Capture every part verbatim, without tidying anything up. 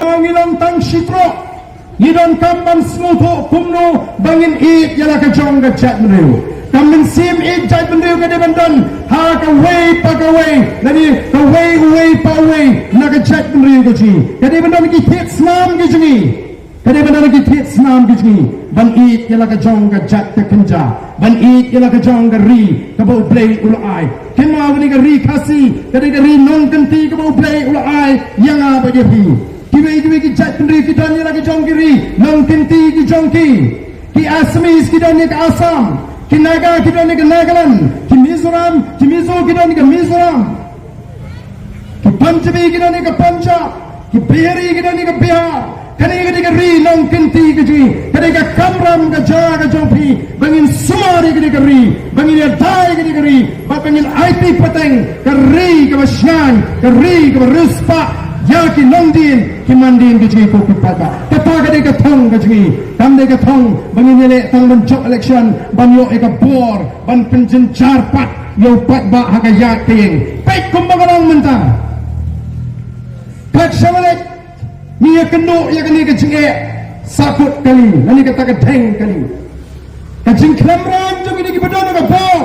Ngi long tang shi trok. Ngi donkam ban sngewthuh kumno ba ngin ïeit ïa la ka jong ka jaitbynriew. Ka mynsiem ïeit jaitbynriew ka dei ban don ha kawei pa kawei, lane kawei uwei pa uwei na ka jaitbynriew ka jong ngi. Ka dei ban don ki thied snam ki jong ngi. Ka dei ban don ki thied snam ki jong ngi ban ïeit ïa la ka jong ka jait ka kynja, ban ïeit ïa la ka jong ka ri kaba U Blei u la ai. Kynmaw, kane ka ri Khasi ka dei ka ri nongkynti kaba U Blei u la ai ïa nga bad ïa phi. Kiwei kiwei ki jaitbynriew ki don ïa la ki jong ki ri nongkynti ki jong ki. Ki Assamese ki don ïa ka Assam, ki Naga ki don ïa ka Nagaland, ki Mizoram, ki Mizo ki don ïa ka Mizoram, ki Punjabi ki don ïa ka Punjab, ki Bihari ki don ïa ka Bihar. Kane ka dei ka ri nongkynti ka jong ngi, ka dei ka kamram ka jaka jong phi ba ngin sumar ïa kane ka ri, ba ngin ïada ïa kane ka ri, ba ngin aiti pateng ka ri kaba shngaiñ, ka ri kaba riewspah ïa ki longdien ki mandien ka jong ngi, ko ki paidbah. Kata ka dei ka thong ka jong ngi. Kam dei ka thong ba ngin ïaleh tang ban jop election ban ïoh ïa ka bor ban pynjynjar pat ïa u paidbah ha ka ïaid ka ïeng. Peit kumba ka long mynta. Kat sha ba leit ngi ïakynduh ïa kane ka jingeh sahkut kali, lane kata ka dheng kali. Ka jingkhlem ran jong kine kiba don ha ka bor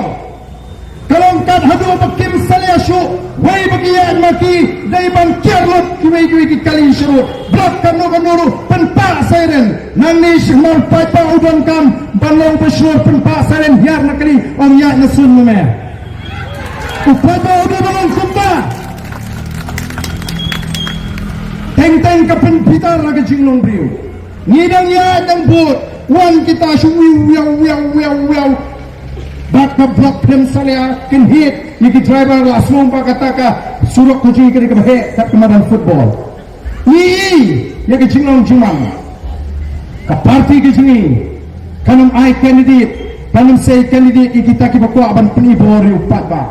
ka long kat haduh ba kim salia shuh. Wei ba ki ïaid ma ki dei ban kiar lut kiwei kiwei ki kali sha rud. Block kano kano ruh pynpah siren. Nangne shi mar paidbah u donkam ban long ba shlur pynpah siren, hiar na kali, ong ïaid na suiñ ma me. U paidbah u dei ban long kumta. Teng teng ka pynbitar ha ka jinglong briew. Ngi dang ïaid dang bud, wan kita shu wiaw wiaw wiaw wiaw wiaw. Bad ka block pynsalia kin hied ïa ki driver, la sngew ba kata ka surok ka jong ngi ka dei kaba heh kat ka madan football. Ngi ïa ka jinglong jingman. Ka party ka jong ngi kan ym ai candidate, kan ym sei candidate ïa kita kiba kwah ban pyni bor ïa u paidbah.